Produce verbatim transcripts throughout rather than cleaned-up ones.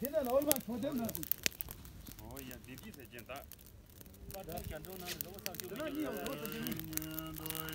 དེ་ལ་ལོ་མ་ཐོ་དེ་མ་སོང་། ཨོ་ཡ་དེ་བགྱིས་ཟེར་གྱིན་ད། དེ་ན་གཉིས་ཡོང་དོ་ཟེར་གྱིན།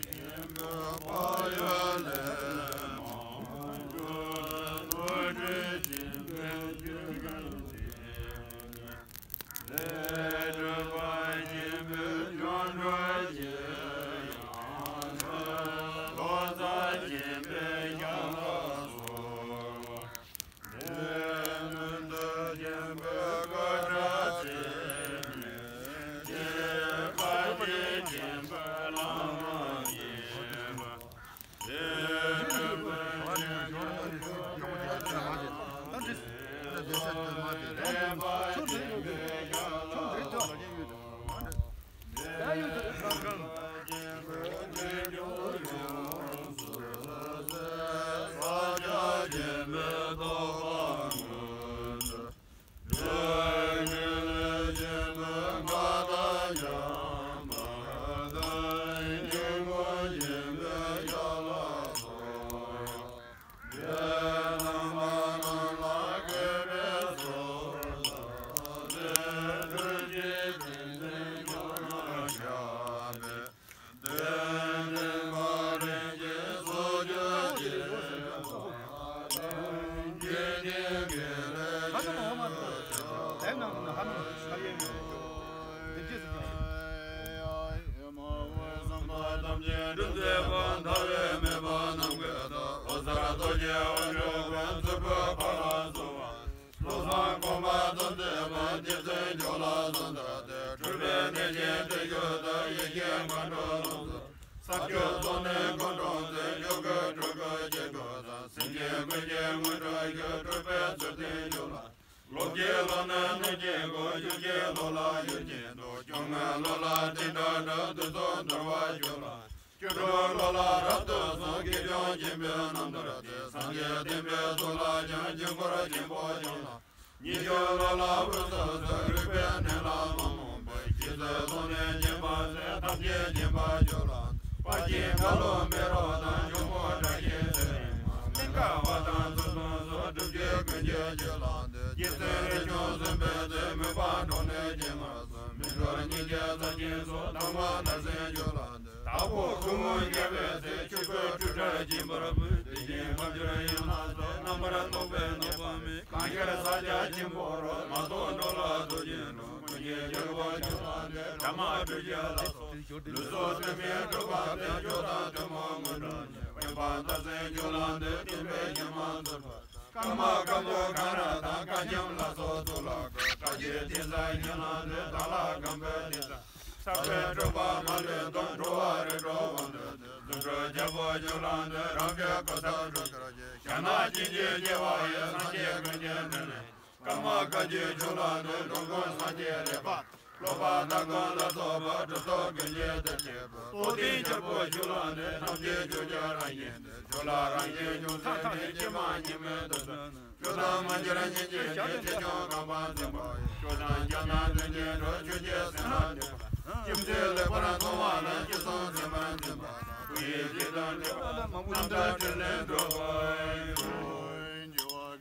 ལོ་བཟང་གོང་མ་དང་བསྟན་པ་རྗེ་བཙུན་ཇོ་ལགས་སུ་འདྲ་སྟེ། སྤྲུལ་པའི་གནས་ཆེན་སྤྲུལ་སྐུ་དང་ཡེ་ཤེས་མཁའ་འགྲོ་ལྷུམས་སུ། ས་བཅུ་རྫོགས་ནས་འཁོར་གྲོང་ཚོའི་ཆོས་སྐུ་སྤྲུལ་སྐུ་ཆེན་པོ་དང་། སེམས་ཅན་ཀུན་གྱི་དངོས་གྲུབ་ཞུ་སྤྲུལ་པའི་ཚུལ་ཁྲིམས་ཇོ་ལགས། ལོ་བརྒྱའི་ལོ་ན་ནད་ཀྱིས་འགོས། ཡུལ་གྱི་ལོ་ལ་ཡུལ་ཅན་དུ། སྐྱོ་ངལ་ལོ་ལ་བསྟན་དགྲ་བྲལ། དུས་སུ་འདུལ་བ་ཇོ་ལགས། སྐྱེ་འགྲོའི་བློ་ལ་རབ་ཏུ་བཟུང་། དགེ་སྦྱོང་སྦྱིན་པའི་རྣམ་ཐར་ཏེ། སངས་རྒྱས་བསྟན་པའི་གཙུག་ལག་ཀྱང་། དཀྱིལ་འཁོར་ཆེན་པོ་ཡོངས་ལ། ཉི་ཤུ་ལོ་ལ་དབུས་སུ་གསལ། རིག་པའི་གནས་ལ་མ་རྨོངས་པར། ཤེས་བྱའི་ཚོགས་ནི་བརྒྱན་པར་མཛད། ཐམས་ཅད་མཁྱེན་པ་ཇོ་ལགས་ཏེ། དཔལ་གྱི་ཁ་ལོ་མེ་རོ་དང་། ཇོ་མོ་བཀྲ་ཤིས་ཚེ་རིང་མ། གླིང་ག་བ་དང་ཚུལ་ཁྲིམས་སོགས། སྒྲུབ་བརྒྱུད་ཀུན་གྱི་ཇོ་ལགས་ཏེ། རྗེ་བཙུན་རས་ཆུང་སུམ་བྷའི་ཚལ། མོས་པ་འགྲོ་ལས་སྐྱེས་མ་སོང་། མི་འགྱུར་སྙིང་རྗེའི་རྩ་ཆེན་སོགས། དམ་པ་བདག་སྲས་ཇོ་ལགས་ཏེ། དྭགས་པོ་ཁུ་མུ་རྒྱལ་བའི་སྲས། ཆོས་སྐུ་སྤྲོས་བྲལ་སྦྱིན་པར་བུ། དེ་བཞིན་ཁ་བསྒྱུར་ཡན་ལག་སོགས། རྣམ་པར་རྟོག་པའི་རྣམ་པ་མེད། གང་ཤར་ས་སྐྱ་ཆེན་པོ་རུ། མ་རྟོགས་འགྲོ་ལ་ཐུགས་རྗེ་འགྲོ། ཀུན་གྱི་རྒྱལ་པོ་ཇོ་ལགས་ཏེ། བྲམ་ཟེ་སྤྲུལ་སྐུ་ལ་སོགས། ལུས་སྲོག་ཐུན་མིན་སྒྲུབ་པ་སྟེ། སྐྱོ་དང་ཐུན་མོང་དངོས་གྲུབ་ནི། དབེན་པ་བདག་སྲས་ཇོ་ལགས་ཏེ། བསྟན་པའི་ཉི་མ་འཚོལ་བ། ཀརྨ་སྐམ་པོ་གངས་ར་དང་། བཀའ་ཆེམས་ལ་སོགས་གཙུག་ལག་བཀོད། བཀའ་བརྒྱུད་གདན་ས་ཡན་ལག་འདི། དྭགས་ལྷ་སྒམ་པོའི་གདན་ས། ས་བཅུའི་སྤྲུལ་པ་མ་ལུས་སྟོན། འགྲོ་བ་རིགས་དྲུག་དབང་སྒྲུབ་སྟེ། རྫུ་འཕྲུལ་རྒྱལ་པོ་ཇོ་ལགས་འདི། རང་གི་གོ་ས་འགྲོ་ཕྱིར་གྱིས། ཞྭ་ནག་གཅིན་གྱིས་བརྒྱལ་བ་ཡི། སངས་རྒྱས་ཀུན་གྱི་འདུན་ལས། ཀརྨ་བཀའ་བརྒྱུད་ཇོ་ལགས་འདི། འགྲོ་ཀུན་སངས་རྒྱས་རེ་ཕ། ལྷོ་པ་དྭགས་ཀོན་ལ་སོགས་པ། གྲུབ་ཐོབ་ཀུན་གྱི་གཏེར་ཆེན་པོ། རྟོགས་ལྡན་རྒྱལ་པོ་ཇོ་ལགས་འདི། ཐམས་ཅད་ཆོས་ཀྱི་རང་བཞིན་ཏེ། ཇོ་ལགས་རང་བཞིན་ཅུང་ཟད་མེད། ཀྱེ་མ་སྙིགས་མའི་དུས་སུ། སྐྱོ་དང་མ་གྱུར་སྙིང་རྗེ་ཆེ། ཆེ་ཆུང་ཁམས་པ་འཛིན་པ་ཡི། སྐྱོ་དང་སྐྱོ་དང་དོན་གྱི་འགྲོ། ཆོས་ཀྱི་སེམས་ལ་འདུས་པ། ཁྱིམ་མཚེས་ལེགས་པར་མཐོང་བ་ལ། ཅི་གསུང་ཚད་མར་འཛིན་པ་དང་། སྐུ་ཡི་སྐྱིད་དང་འདྲེས་པ་ལ། རྣམ་དག་ཕྲིན་ལས་འགྲུབ་པར་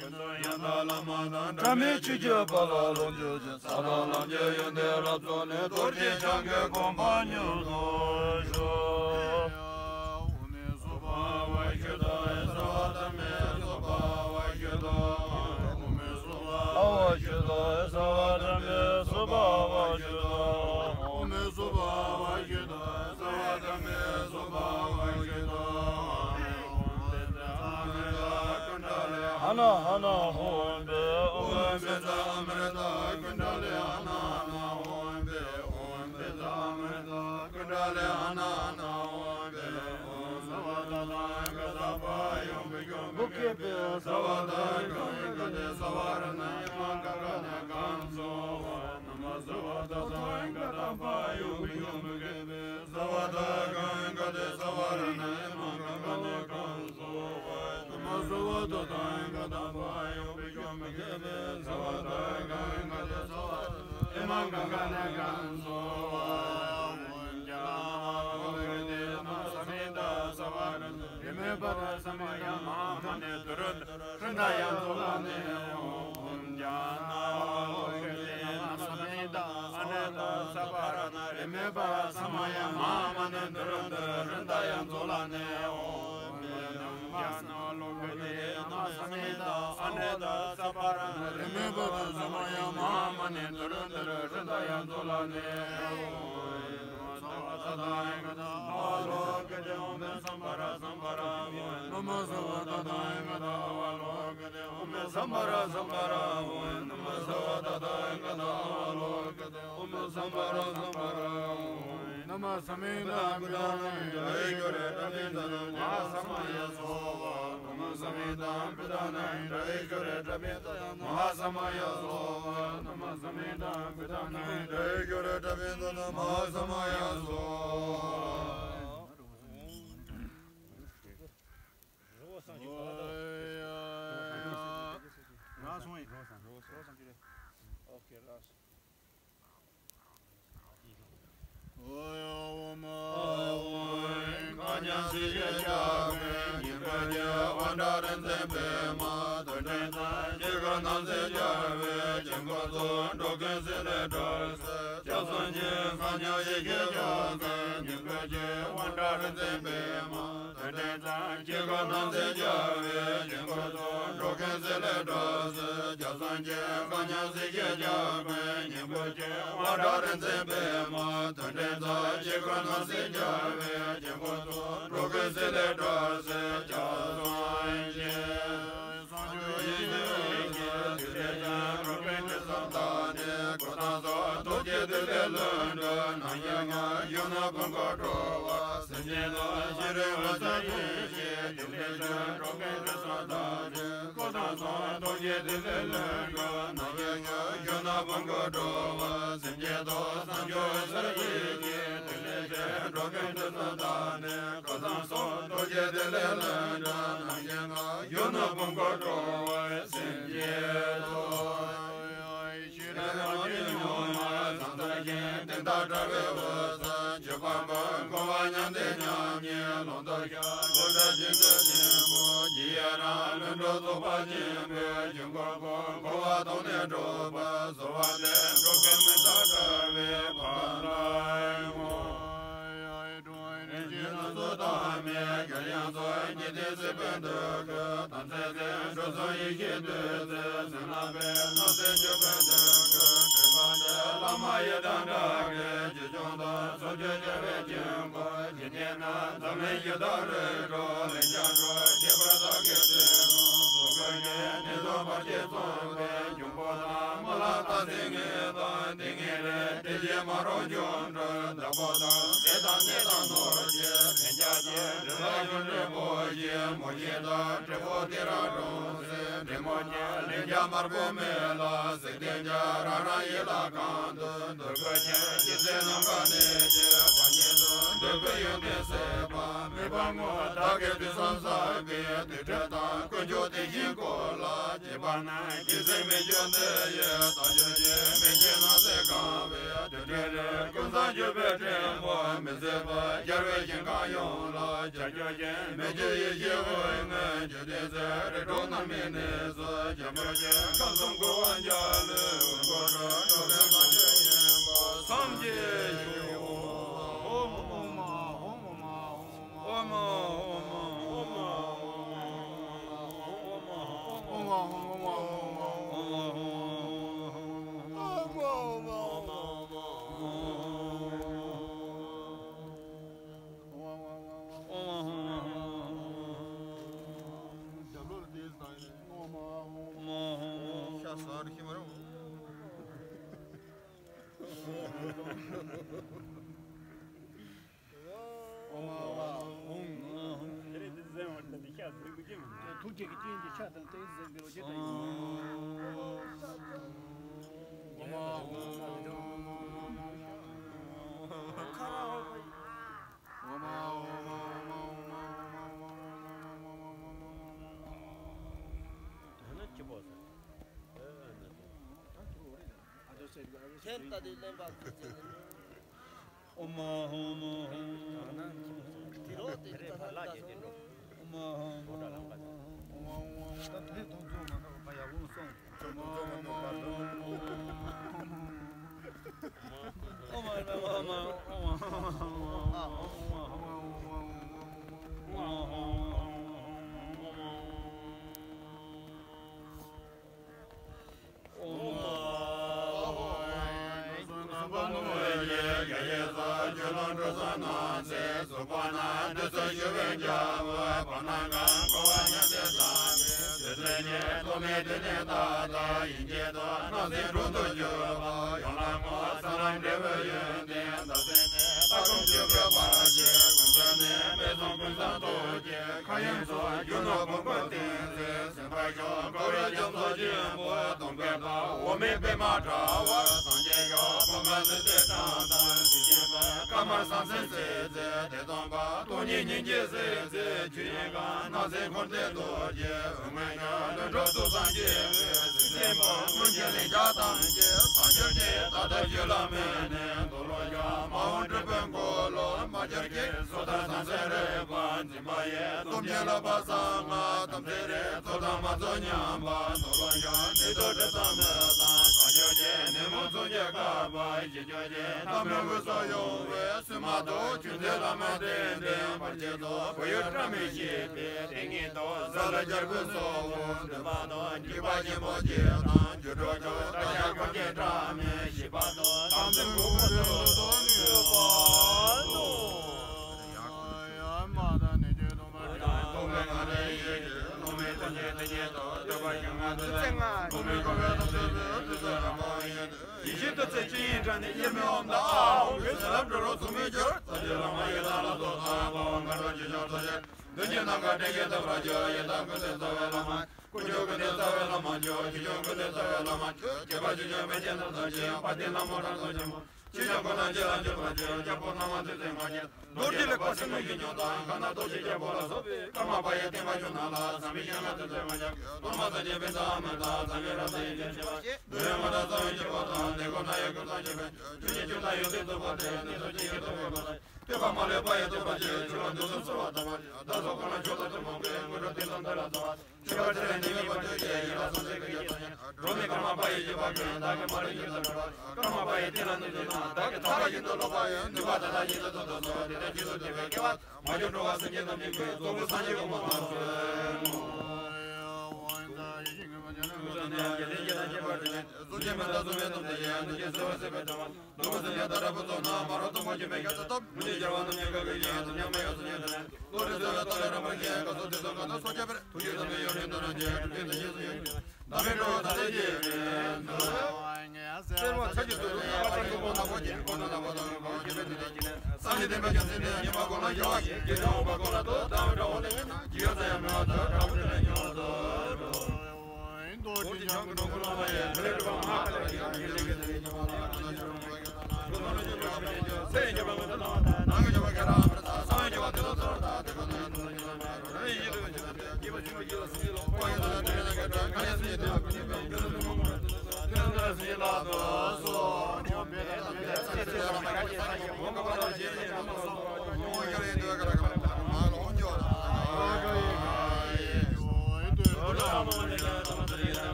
ཤོག། ཡང་དག་བླ་མ་དང་། འབྲལ་མེད་ཆོས་ཀྱི་དཔལ་ལ་ལོངས་སྤྱོད་ཅིང་། ས་དང་ལམ་གྱི་ཡོན་ཏན་རབ་རྫོགས་ནས། རྡོ་རྗེ་འཆང་གི་གོ་འཕང་མྱུར་ཐོབ་ཤོག། ཨ་ན་ཨ་ན་ཧོ་བེ། ཨོཾ་བཛྲ་ཨ་མྲྀ་ཏ་ཀུན་ཌ་ལི། ཨ་ན་ཨ་ན་ཧོ་བེ། ཨོཾ་བཛྲ་ཨ་མྲྀ་ཏ་ཀུན་ཌ་ལི། ཨ་ན་ཨ་ན་ཧོ་བེ། ཨོཾ་སརྦ་ཏ་དང་ག་དྷ་པ་ཡོ་བི་ཡོ་མི་ཁེ་བེ། སརྦ་ཏ་ག་ཡེ་ག་དེ་ས་བ་ར་ཎ་ཡ་མ་ག་ག་ན་ག་ཛོ་ཝ། ན་མ་སརྦ་ཏ་དང་ག་དྷ་པ་ཡོ་བི་ཡོ་མི་ཁེ་བེ། སརྦ་ཏ་ག་ཡེ་ག་དེ་ས་བ་ར་ཎ་ཡ་མ་ག་ག་ན་ག་ཛོ་ཝ། ན་མ་སརྦ་ཏ་དང་ག་དྷ་པ་ཡོ་བི་ཡོ་མི་ཁེ་བེ། སརྦ་ཏ་ག་ཡེ་ག་དེ་ས་བ་ར་ཎ་ཡ་མ་ག་ག་ན་ག་ཛོ་ཝ། ཨོཾ་ཛྙཱ་ན་ཝ་ཌཱ་ཡེ་ན་མ་ས་མི་ཏ་ས་བ་ར་ཎ་ཡ་མེ་པ་ར་ས་མ་ཡ་མ་ཧ་མ་ནི་དུ་རུ་ཏུ་རུ་ཏ་ཡ་ཛོ་ལ་ནི། ཨོཾ་ཛྙཱ་ མེད་པ་ས་མ་ཡ་མ་མ་ནི་དུ་རུ་དུ་རུ་ད་ཡ་མཛོ་ལ་ནི་ཨོ་མེ་ནམ་ཡ་ན་ལོ་གི་ནི་ན་མ་ས་མི་ད་ཨ་ནི་ད་ས་པ་ར་ནི་རི་མེད་པ་ས་མ་ཡ་མ་མ་ནི་དུ་རུ་དུ་རུ་རུ་ད་ཡ་མཛོ་ལ་ནི་ཨོ། ཨོ་མ་ཧོ་མ་ཧོ། དེ་རོགས་དེ་རེད་ཕར་ལ་རྒྱས་ཏེ་འགྲོ། ཨོ་མ་ཧོ་མ་ཧོ། ད་དེ་ཐོག་ཚོ་མ་འདྲ་བ་ཡག་པོ་སོང་། ཨོ་མ་ཧོ་མ་ཧོ།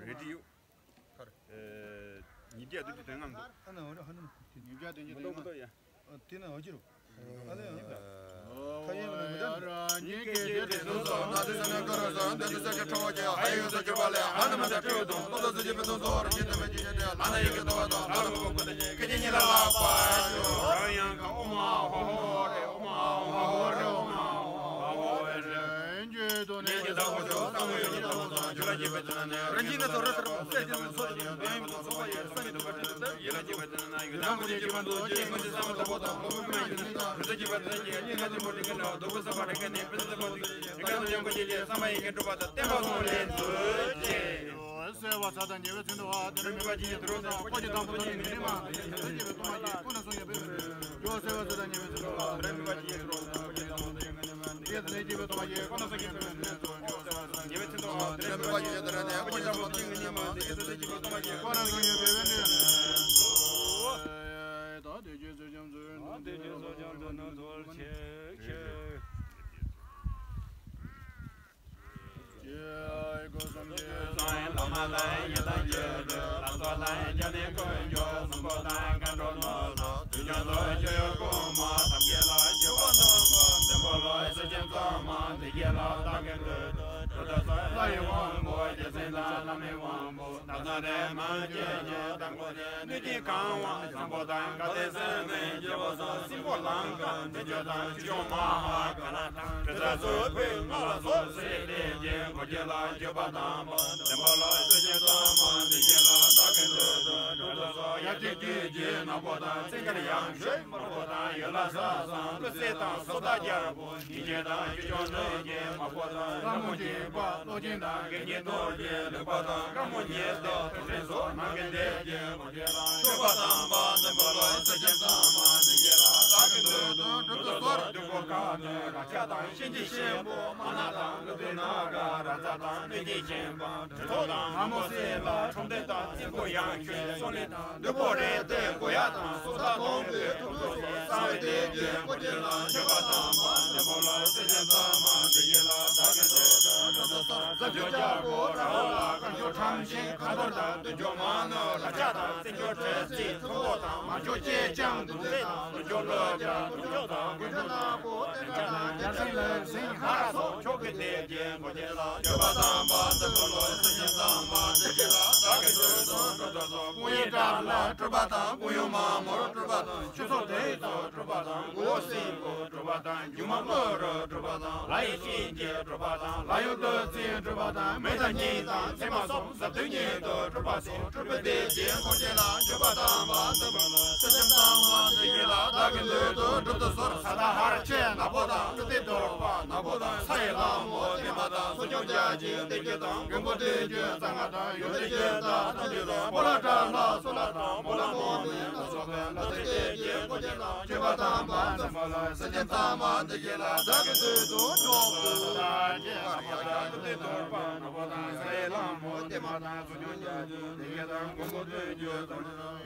རེ་ཌི་ཡོ། ཉིས་བརྒྱ་བདུན་ཅུ་དོན་ལྔ་འདུག་ཨ་ནི་འོ་ན་ཧ་ནི་ཉིས་བརྒྱ་བདུན་ཅུ་དོན་ལྔ། མདོ་ཡ། དེ་ན་འོ་ཅི་རུ། ཨ་ལེ་ཨ། ཁ་ཡེ་མ་ན་མི་ད། ཉིན་གྱི་རྗེས་དེ་ཚོ་སོགས་ན་དེ་ས་ནས་ཀ་ར་ས་འདི་དུ་ས་ཆ་ཁྲོ་བ་ཅན་ཧ་ཡོད་ས་ཆུ་བ་ལས་ཨ་ན་མ་ད་ཁྲོད་དུ་ཏོ་ཏོ་ས་ཆུ་པེ་ཏོ་ཏོ་ར་ཅི་ཏེ་མེ་ཅི་ཅི་ཏེ་ལ་ན་ཡི་གེ་ཏོ་བ་ཏོ་ཨ་ལ་མ་གོ་ཀུ་ཏེ་ཉི་ཀེ་ཅི་ཉི་ལ་ལ་པ་ཡོ། རང་ཡང་ག་ཨོ་མ་ཧོ་ཧོ་རེ་ཨོ་མ་ཧོ་ཧོ་རེ་ཨོ་མ་ཧོ་ཧོ་རེ། ནུས་ཀྱིས་གང་བ་བཟང་པོ་དང་དགའ་བདེ་སེམས་ནི་སྐྱེ་བོ་སོགས་སྲིན་པོ་ལང་ཀ་འདི་བརྗོད་དང་ཆོས་སྐྱོང་མ་ཧཱ་ཀ་ལ་དང་དྲི་ཟ་སོགས་ཕུད་ང་ལ་སོགས་སྲིད་དེ་རྒྱན་གོ་རྒྱལ་ལ་འགྱོད་པ་དང་པོ་འདི་མོ་ལ་སྲིད་ཀྱི་ཚང་མ་འདི་རྒྱལ་ལ་བདག་གི་མདུན་དུ་གྲུབ་ཏུ་གསོལ། ཡ་གཅིག་གིས་རྗེ་ནག་པོ་དང་སེང་གེར་ཡང་ཞོལ་དམར་པོ་དང་ཡོ་ལ་ས་བཟང་ཀླུ་སྲས་དང་སོ་ད་རྒྱལ་པོ། ཉིན་བྱེད་དང་ཆོས་སྐྱོང་གནོད་སྦྱིན་མ་པོ་དང་ལྷ་མོ་སྦྱིན་པ་གློ་ཆེན་དང་དགེ་བསྙེན་རྡོ་རྗེ་ལེགས་པ་དང་དཀར་མོ་ཉེ་ལྟོ་ཐུགས་རྗེ་སོགས་ནམ་མཁའི་འདས་རྒྱན་གོ་རྒྱལ་ལ་མཆོད་པ་དང་པ་འདི་མོ་ལ་སྲིད་ཀྱི་ཚང་མ་འདི་རྒྱལ་ལ་བདག་གི་མདུན་དུ་གྲུབ་ཏུ་གསོལ། བདུད་ཀོ་ཁ་ནི་ར་ཁྱ་དང་གཤིན་རྗེ་གཤེད་པོ་མ་ན་དང་ཀླུ་བདུད་ནག་ག་ར་ཙ་དང་གནོད་སྦྱིན་ཆེན་པོ་གྲི་ཐོགས་དང་མ་མོ་སྲིན་ལ་ཁྲོམ་སྡེ་དང་རྩིང་པོ་ཡང་ཁྱོད་སོང་ལེ་དང་བདུད་པོ་རེ་ཏེ་གོ་ཡ་དང་སོ་ད་གདོང་པའི་ཐུགས་སོ་སོ་གསང་བའི་དེ་རྒྱན་གོ་རྒྱལ་ལ་མཆོད་པ་དང་པ་འདི་མོ་ལ་སྲིད་ཀྱི་ཚང་མ་འདི་རྒྱལ་ལ་བདག་གི་མདུན་དུ་གྲུབ་ཏུ་གསོལ། རྩྭ་མཆོག་རྒྱལ་པོ་ར་ཧོ་ལ་དཀར་མཆོག་ཁྲམ་ཤིང་ཁ་འཐོར་དང་བདུད་མཆོག་མ་ནུ་ར་ཁྱ་དང་རྩེ་མཆོག་ཁྲི་རྩིས་ཐུ་བོ་དང་མ་མཆོག་ཅེ་སྤྱང་གདུང་རྩེ་དང་ལུ་མཆོག་ལོ་བརྒྱ་དུང་མཆོག་དང་དཀོན་མཆོག་ནག་པོ་དེ་ཁྱ་དང་ཡ་སེང་ལ་སེང་ཧ་ར་སོགས་མཆོག་གི་དེ་རྒྱན་གོ་རྒྱལ་ལ་མཆོད་པ་དང་པ་འདི་མོ་ལ་སྲིད་ཀྱི་ཚང་མ་འདི་རྒྱལ་ལ་བདག་གི་མདུན་དུ་གྲུབ་ཏུ་གསོལ། སྐུ་ཡི་དགྲ་ལ་གྲུབ་པ་དང་སྐུ་ཡུལ་མ་མོར་གྲུབ་པ་དང་ཆུ་སོགས་དེ་ཚོ་གྲུབ་པ་དང་མགོ་བོ་སྲིན་པོ་གྲུབ་པ་དང་སྒྱུ་མ་དངོས་རུ་གྲུབ་པ་དང་ལྷ་ཡི་གཤིན་རྗེ་གྲུབ་པ་དང་ལྷ་ཡུལ་བདུད་རྩི་གྲུབ་པ་དང་མེ་དང་གཉིས་དང་མཚན་མ་སོགས་ཟབ་དོན་ཉིད་དུ་གྲུབ་པ་སོགས་གྲུབ་པའི་དེ་རྒྱན་གོ་རྒྱལ་ལ་མཆོད་པ་དང་པ་འདི་མོ་ལ་སྲིད་ཀྱི་ཚང་མ་འདི་རྒྱལ་ལ་བདག་གི་མདུན་དུ་གྲུབ་ཏུ་གསོལ། ས་དང་ཧར་ཆེ་ནག་པོ་དང་ཀླུ་སྡེ་གཏོར་མ་ནག་པོ་དང་ས་ཡི་ལྷ་མོ་བདེ་མ་དང་སོ་སྐྱོང་བརྒྱ་བྱིན་སྡེ་བརྒྱད་དང་མགོན་པོ་བདུན་བརྒྱ་རྩ་ལྔ་དང་ཡོན་ཏན་བརྒྱད་དང་ཐམས་ཅད་དང་སྤོ་ལགས་དགྲ་ལྷ་སོ་ལ་དང་སྤོ་ལགས་མོ་མི་ལ་སོགས་པའི་ལྷ་སྲིན་སྡེ་བརྒྱད་གོ་རྒྱལ་ལ་མཆོད་པ་དང་པ་འདི་མོ་ལ་སྲིད་ཀྱི་ཚང་མ་འདི་རྒྱལ་ལ་བདག་གི་མདུན་དུ་གྲུབ་ཏུ་གསོལ།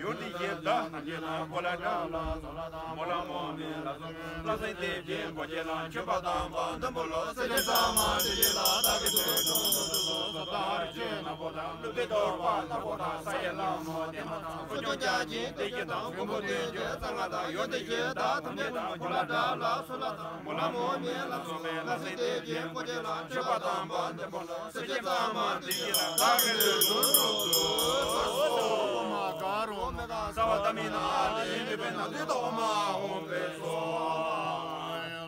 ཡོན་ཏན་བརྒྱད་དང་སྤོ་ལགས་དགྲ་ལྷ་སོ་ལ་དང་སྤོ་ལགས་མོ་མི་ལ་སོགས་ལྷ་སྲིན་སྡེ་བརྒྱད་གོ་རྒྱལ་ལ་མཆོད་པ་དང་པ་འདི་མོ་ལ་སྲིད་ཀྱི་ཚང་མ་འདི་རྒྱལ་ལ་བདག་གི་མདུན་དུ་གྲུབ་ཏུ་གསོལ། ས་དང་ཧར་ཆེ་ནག་པོ་དང་ཀླུ་སྡེ་གཏོར་མ་ནག་པོ་དང་ས་ཡི་ལྷ་མོ་བདེ་མ་དང་སོ་སྐྱོང་བརྒྱ་བྱིན་སྡེ་བརྒྱད་དང་མགོན་པོ་བདུན་བརྒྱ་རྩ་ལྔ་དང་ཡོན་ཏན་བརྒྱད་དང་ཐམས་ཅད་དང་སྤོ་ལགས་དགྲ་ལྷ་སོ་ལ་དང་སྤོ་ལགས་མོ་མི་ལ་སོགས་པའི་ལྷ་སྲིན་སྡེ་བརྒྱད་གོ་རྒྱལ་ལ་མཆོད་པ་དང་པ་འདི་མོ་ལ་སྲིད་ཀྱི་ཚང་མ་འདི་རྒྱལ་ལ་བདག་གི་མདུན་དུ་གྲུབ་ཏུ་གསོལ། ཨོཾ་ཨ་ག་རོ་མ་ག་སརྦ་ད་མི་ན་ཨ་ཏི་ཡིན་དུ་པེ་ན་དི་ཏོ་མ་ཧོམ་པེ་སོ།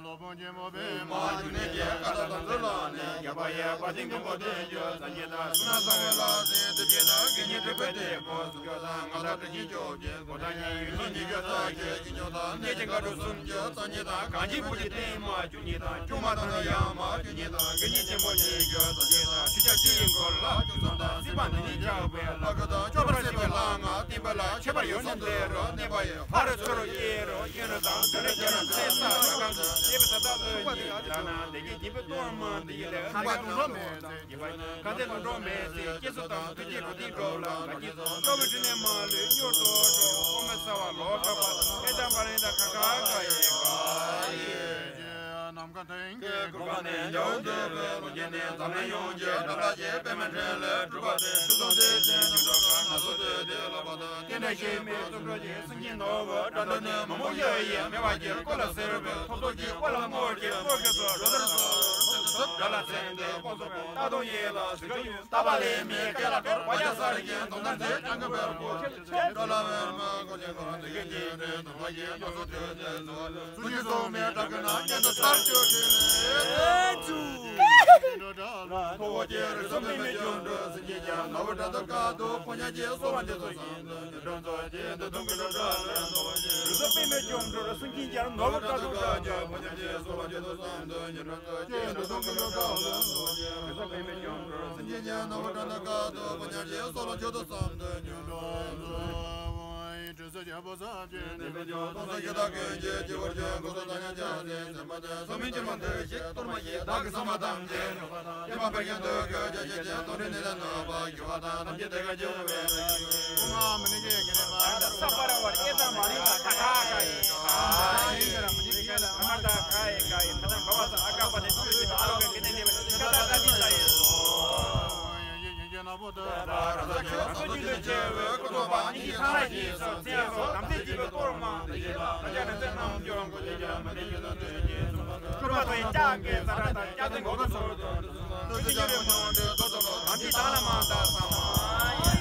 ལོ་པོ་ཆེན་མོ་པེ་མ་ཇུ་ནེ་ཀེ་ཀ་ཏ་དང་ཛུ་ལ་ནེ་ཀྱ་པ་ཡེ་པ་ཏིང་ཀུན་པོ་ཏེ་ཇོ་ཙ་ཉེ་ད་སུ་ན་ས་ཝེ་ལ་སེ་ཏི་ཀེ་ན་གི་ཉེ་ཏི་པེ་ཏེ་པོ་སུ་ཀྱོ་ད་ང་ད་ཏི་ཅི་ཅོ་ཅེ་གོ་ད་ཉེ་ཡུ་ལུ་ཉེ་ཀྱོ་ད་ཀེ་ཅི་ཉོ་ད་ནེ་ཅེ་ཀ་རུ་སུམ་ཅོ་ཙ་ཉེ་ད་གང་ཅི་པུ་ཅི་ཏེ་མ་ཇུ་ཉེ་ད་ཅུ་མ་ད་ན་ཡ་མ་ཇུ་ཉེ་ད་གི་ཉེ་ཅེ་མོ་ཉེ་ཀྱོ་ཙ་ཉེ་ད་ཆུ་ཅ་ཅི་ཡིན་གོ་ལ་ཅུ་སམ་ད་སི་པ་ནི་ཉེ་ཅ་བེ་ལ་ག་ད་ཅོ་པར་སི་བེ་ལ་ང་ཏི་བེ་ལ་ཆེ་པར་ ཡོད་ན་ལས་རོ་གནས་པ་ཡི། ཧ་རུ་ཚུ་རུ་ཡེ་རོ་ཡེ་རོ་དང་དུ་རུ་ཇ་ར་ཚེ་ས་ར་གང་དུ་ཡེ་བ་ས་ད་ལོ་ཡི་ལ་ན་དེ་གི་སྐྱེས་བུ་གཏོར་མ་འདི་ཡི་ལས་ཁ་ཁ་དུང་རོ་མེད་ཚེ་སྐྱེས་པ་ཁ་དེ་དུང་རོ་མེད་ཚེ་སྐྱེས་སུ་དང་དུས་ཀྱི་རོ་དེ་འགྲོ་ལ་ག་གི་འགྲོ་མི་དྲི་ནས་མ་ལུས་མྱུར་དུ་འགྲོ་ཨོ་མ་ས་བ་ལོ་ཀ་པ་ཨེ་དམ་པ་རེ་ད་ཁ་ཁ་ག་ཡེ་ག་ཡེ། ནམ་མཁའ་དེང་གི་གོ་བ་ནས་འཇའ་འོད་འདུས་པའི་ལོ་རྒྱུས་ནས་འཛམ་གླིང་ཡོངས་ཀྱི་དགྲ་ལྷ་ཆེ་པདྨ་འཕྲིན་ལས་གྲུབ་པ་དེ་ཁྲི་སྲོང་ལྡེ་བཙན་ཉི་གྲགས་ཀ་ན་སོ་སྟོད་དེ་ལ་བ་དང་རྟེན་འབྲེལ་ཞིག་མེད་རྩུབ་སྤྱོད་ཀྱི་སེང་ཆེན་ནོར་བུ་དགྲ་འདུལ་ནས་མི་མོ་གཡས་གཡོན་མེ་བ་གྱི་སྐོར་ལ་སེར་བའི་ཐོབ་ཐོབ་ཀྱི་སྐོར་ལ་དངོས་ཀྱི་སྐོར་གྱི་ཚོགས་རོ་དར་སོགས་དགྲ་ལ་བཙན་ཏེ་དཔོན་སོགས་རྟ་དང་གཡས་ལ་ཟིལ་ཆུ་ཡོད། རྟ་པ་ལས་མེད་སྐད་ལ་གཏོར་བ་རྒྱ་ས་རི་ཀན་དོང་ནར་མཛད་ཀྱང་གི་བར་པོ་ཆེ་ཆེ་འགྲོ་ལ་བར་མ་གོ་ཆེ་གོ་དེ་གི་ཆེ་རེ་དང་བ་ཡེ་ཡོ་སོ་ཏེ་ཏེ་སོ་སུ་ཅི་སོ་མེད་དྲག་གི་ན་ཉན་དུ་ཚར་ཅོ་ཁྲི་ལེ་ཚུ། ཁོ་བོ་ཀྱེ་རི་སོ་མི་མི་ཅུང་འགྲོ་སི་ཀྱི་ཀྱང་ནོ་བོ་དྲ་དུ་ཀ་དུ་ཕོ་ཉ་ཀྱེ་སོ་བ་འདི་ཚོ་སང་དུ་ཉི་སྒྲོན་ཚོ་ཀྱེ་འདི་དུང་གི་འགྲོ་གྲ་ལ་ཡང་ནོ་བོ་ཀྱེ་རི་སོ་མི་མི་ཅུང་འགྲོ་སི་ཀྱི་ཀྱང་ནོ་བོ་དྲ་དུ་ཀ་ཀྱེ་ཕོ་ཉ་ཀྱེ་སོ་བ་འདི་ཚོ་སང་དུ་ཉི་སྒྲོན་ཚོ་ཀྱེ་འདི་དུང་གི་འགྲོ་གྲ་ལ་ཡང་ནོ་བོ་ཀྱེ་རི་སོ་མི་མི་ཅུང་འགྲོ་སི་ཀྱི་ཀྱང་ནོ་བོ་དྲ་དུ་ཀ་དུ་ཕོ་ཉ་ཀྱེ་སོ་ལ་ཆོ་དུ་སང་དུ་ཉི་སྒྲོན་ཚོ། དྲི་ཟ་བྱ་བོ་ས་བཅད་ནི་བེ་ཅོ་ཏོང་ས་ཡི་དྭགས་ཀུན་གྱི་སྤྱི་བོར་གྱོན་གོ་ས་ད་ཉ་ཅ་སེ་སེམས་པ་དེ་སོ་མིན་གྱི་མ་འདོད་ཞིག་གཏོར་མ་ཡི་བདག་གི་ས་མ་དང་གྱེན་ཡོད་པ་དང་ཡེ་མ་བེར་ཀྱང་འདོད་གོ་ཅ་ཅེ་ཅེ་གཏོར་རི་ནི་ལ་ནོ་བ་གྱུར་བ་དང་ཐམས་ཅད་དེ་ག་གྱུར་བའི་ལ་ཡི་ཀུ་ང་མི་ནི་གེ་གི་ནི་མ་ད་ས་པ་ར་བར་ཨེ་ད་མ་རི་ལ་ཁ་ཁ་ཁ་ཡི་ཁ་ཡི་ཁ་མ་ད་ཁ་ཡི་ཁ་ཡི་ཁ་ད་བ་ས་ཨ་ཀ་པ་ནི་ཏུ་ཏུ་ཨ་ལོ་ག་གི་ནི་ནི་ཁ་ད་ད་ནི་ད་ཡི་སོ། ཁྱོད་ཀྱི་ལུས་ཆེ་བའི་སྐུ་ཐོག་པ་ཉིད་ཀྱི་ཐང་ལ་ཞིག་སོ་ཚེ་སོ་དམ་ཚིག་སྐྱིད་པའི་གཏོར་མ་འདི་ཞེས་ལ་རྒྱ་ནི་ཚེ་རྣམས་སྐྱོར་མགོ་ལས་རྒྱ་མ་ནི་ཞེས་ལ་འདོད་ཅེས་གསུངས་པ། སྐུ་པ་དང་ཡི་ལྕགས་ཀྱི་ས་ར་དང་ལྕགས་ཚན་འགོག་པ་སོགས་དང་དུ་ཞིག་ཡོད་པའི་མ་འདྲེ་ཏོ་ཏོ་ལོ་དམ་ཚིག་དང་ལ་མ་དག་ས་མ་ཡ།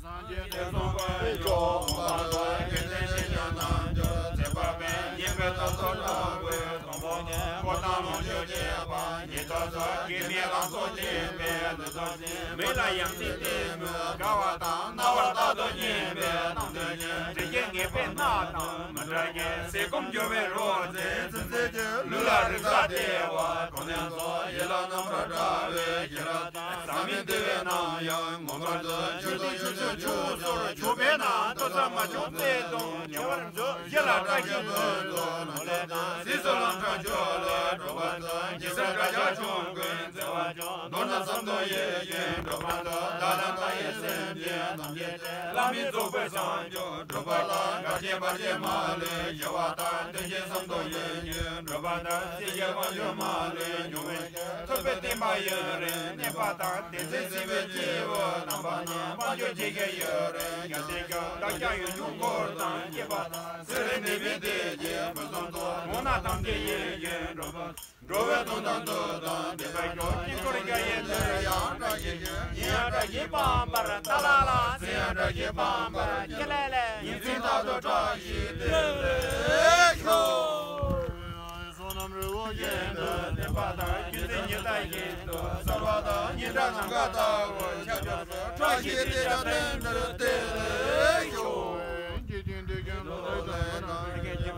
སངས་རྒྱས་དེ་གསུངས་པའི་མཆོག་དགོངས་པ་དང་དགེ་འདུན་ཞིང་གཤེགས་རྣལ་འབྱོར་མཛད་པ་མེད་ཉན་པའི་དར་ཚོགས་དྲག་པོའི་དང་པོ་ནས་འཁོར་དང་ལོངས་སྤྱོད་རྒྱས་པ་ཉིད་ཐོབ་ཚོགས་དགེ་མེད་ལང་ཚོ་འདྲེན་པའི་ལུས་ཐོབ་ཅིང་མི་ལ་ཡང་སྲིད་ལྟད་མོ་དགའ་བ་དང་རྣ་བར་རྟག་ཏུ་སྙན་པའི་གཏམ་ཐོས་ཤིང་དྲི་ཞིམ་ངེས་པའི་སྣ་དང་མི་འདྲ་སྙན་ཟས་སྐོམ་འབྱོར་བའི་རོ་བཙན་ཚིམ་ཚད་ཀྱི་ལུས་ལ་རེག་བྱ་བདེ་བ་གོ་ནས་ཚོགས་ཡིད་ལ་རྣམ་པར་བཀྲ་བའི་ཞི་རགས་དང་། ཟག་མེད་བདེ་བའི་ནམ་ཡང་མངོན་པར་མཛོད། ཆོས་དང་ཆོས་ཚུལ་ཆུ་སོར་ཆུ་བས་ན་ལྟོ་ཚང་མ་བྱུང་ཚེ་དང་ཉེ་བར་མཛོད། ཞི་ལ་བཀྲ་ཤིས་ཕུན་ཚོགས་ནོར་ལས་ལྡན་ཟས་སུ་ལམ་འཕྲང་མཆོག་ལས་གྲོལ་བར་མཛོད། ཉེ་སར་དགྲ་བྱ་ཆོམ་རྐུན་བཙལ་བར་མཛོད། མདོར་ན་བསམ་དོན་ཡིད་བཞིན་འགྲུབ་པར་མཛོད། བདག་དང་བདག་གི་སེམས་ཅན་ཐམས་ཅད་ཀྱི་བླ་མེད་རྫོགས་པའི་བྱང་ཆུབ་སྒྲུབ་པ་ལ་འགལ་རྐྱེན་བར་ཆད་མ་ལུས་ཞི་བ་དང་། མཐུན་རྐྱེན་བསམ་དོན་ཡིད་བཞིན་འགྲུབ་པ་དང་། སྲིད་ཞིའི་དབང་ཕྱུག་མ་ལུས་འབྱུང་བའི་ཐུབ་པའི་བསྟན་པ་ཡུན་རིང་གནས་པ་དང་། དེ་ཚེ་སྲིད་པའི་སྐྱེས་བུ་རྣམ་པ་རྣམས་དཔལ་འབྱོར་ཆེ་གེ་ཡུན་རིང་ཡོན་ཏན་ཀྱང་། བདག་ཀྱང་ཡུལ་འབྱུང་འཁོར་དང་བཅས་པ་དང་། ཚེ་རིང་ནད་མེད་བདེ་སྐྱིད་ཕུན་སུམ་ཚོགས། མོ་ན་ཐམས་ཅད་ཡིད་བཞིན་འགྲུབ་པ། འགྲོ་བའི་དོན་དང་འདོད་དང་ལྡན་པའི་མཆོག་དཀྱིལ་འཁོར་རྒྱ་ཡན་འདིར་ཡང་བཀྲ་ཤིས་ཤོག་ཉིན་ཡང་བཀྲ་ཤིས་པའམ་པར་ཏཱ་ལ་ལ། མཚན་ཡང་བཀྲ་ཤིས་པའམ་པར་ཀྱེ་ལེ་ལེ། ཉིན་མཚན་རྟག་ཏུ་བཀྲ་ཤིས་བདེ་ལེགས་ཤོག་བསོད་ནམས་རི་བོ་བཞིན་དུ་ལྡན་པ་དང་། བྱས་རྗེས་ཉི་ཟླ་བཞིན་དུ་གསལ་བ་དང་། ཉི་ཟླ་ནམ་མཁའ་ལྟ་བུར་ཁྱབ་འཇུག་པའི་བཀྲ་ཤིས་བདེ་ཆེན་རྟེན་འདིར་བདེ་ལེགས་ཤོག་འཇིག་རྟེན་འདི་ཀུན་ལ་ལོ་ལེགས་དང་། འཇིག་རྟེན་འདི་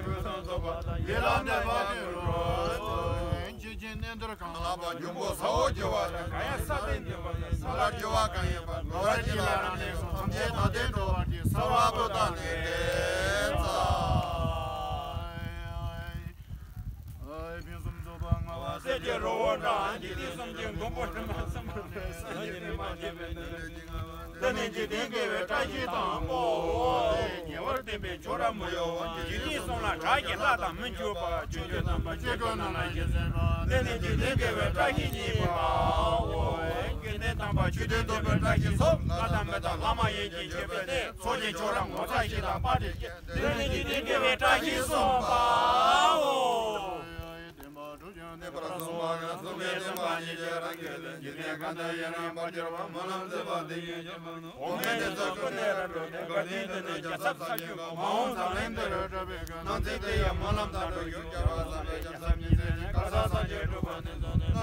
ཀུན་ལ་ལོ་ལེགས་དང་། ཡིད་ལ་གནས་པ་དེ་རུ་འཇིག་རྟེན་འདིར་གང་ལགས་པ་འབྱུང་པོ་ས་འོག་རྒྱུ་བ་དང་། གང་ཡང་ས་སྟེང་འདུས་པ་དང་། ས་ལ་རྒྱུ་བ་གང་ཡིན་པ། འགྲོ་བ་ཅི་ལ་རང་ལས་སུ་ཐམས་ཅད་དང་ལྡན་འགྲོ་བ་ཀྱི་ས་བ་པོ་དང་ནི་ལྡན་ཚ། ཨའི་ཕུན་སུམ་ཚོགས་པ་མངའ་བ་སྲས་ཀྱི་རི་བོ་འདྲ། འཇིག་རྟེན་གསུམ་གྱི་མགོན་པོ་སྤྲིན་པ་གསུམ་པོ་ནི། སངས་རྒྱས་པའི་མ་ཉམས་པའི་ནི་ལས་ཀྱི་མངའ་བ། འདི་ནི་འཇིག་རྟེན་དགེ་བའི་བཀྲ་ཤིས་དང་པོའོ། ཉེ་བར་བསྟན་པའི་མཆོག་རབ་མི་གཡོ་བ། འཇིག་རྟེན་གསུམ་ལ་གྲགས་ཤིང་བླ་དང་མི་འཇུག་པ། ཆོས་ཀྱི་རྣམ་པ་ཆོས་སྐུ་རྣམས་ལ་ཞེས་གསོལ་པ། འདི་ནི་འཇིག་རྟེན་དགེ་བའི་བཀྲ་ཤིས་བརྙེས་པའོ། ཀུན་ལྡན་དམ་པ་ཆོས་ལྡན་ཐོབ་པའི་བཀྲ་ཤིས་སོ། ལྷ་དང་མི་དང་ལྷ་མ་ཡིན་གྱི་མཆོད་པའི་གནས། ཚོགས་ཀྱི་མཆོག་རབ་ངོ་མཚར་ཞིག་དང་དཔལ་གྱི་སྐྱེས། འདི་ནི་འཇིག་རྟེན་དགེ་བའི་བཀྲ་ཤིས་གསུམ་པའོ། བསྟན་པ་དྲུག་ཀྱང་གནས་པར་གསུངས་པ་ཡང་། གསུང་གི་བསྟན་པ་ཉིད་ཀྱི་རང་རྒྱུད་ལས། འཇིག་རྟེན་གང་དུ་ཡུན་རིང་བར་གྱུར་པ། སྨོན་ལམ་མཛད་པ་འདི་ཉིད་ཀྱི་མ་ནོར། འོག་མིན་ནས་ཚུར་ཀུན་ནས་རབ་འགྲོ་སྟེ། འགག་རྐྱེན་དུ་ནི་རྒྱལ་ཚབ་ས་བཅུ་པ། མ་འོངས་འཛམ་གླིང་འདིར་གྲགས་པའི་ཀུན། སྣང་ཚུལ་དེ་ཡི་སྨོན་ལམ་དང་འགྲོ་གྱུར། སྐྱེ་བ་བསམ་པའི་རྒྱལ་ཚབ་ཉིད་མཛད་ནས། གར་ས་སངས་རྒྱས་གྲུབ་པ་ནས་བཟུང་ནས།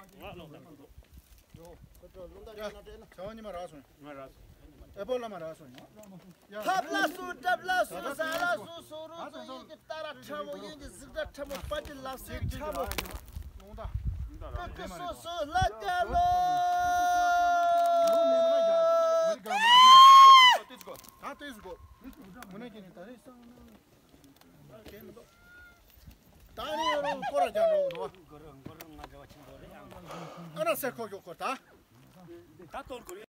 ང་ལོག་དང་། ཡ། ཚེ་དབང་ཉི་མ་རག་སོང་། ང་རག་སོང་། ཨེ་པོ་བླ་མ་རག་སོང་། ཡ། ཐབས་ལ་སོ་གྲབས་ལ་སོ་ཟ་ལ་སོ་སོ་རུ་སོ་ཡིན་གྱི་ཏ་ར་ཁྲ་མོ་ཡིན་གྱི་གཟིག་སྒྲ་ཁྲ་མོ་པ་ཏི་ལ་སོ་ཁྲ་མོ། ཀི་ཀི་སོ་སོ་ལ་ཀ་ལོ། ད་ལྟོས་སུ་གོ། མུ་ནེ་ཀྱི་ནི་ད་རེས་སང་ན། ད་ནི་ཡོ་རོ་སྐོར་ར་རྒྱག་འགྲོ་གི་འདུག་བ། ཨ་ན་སེ་ཁོ་གྱོ་ཁོ་ད། ད་གཏོར་དགོས་རེད།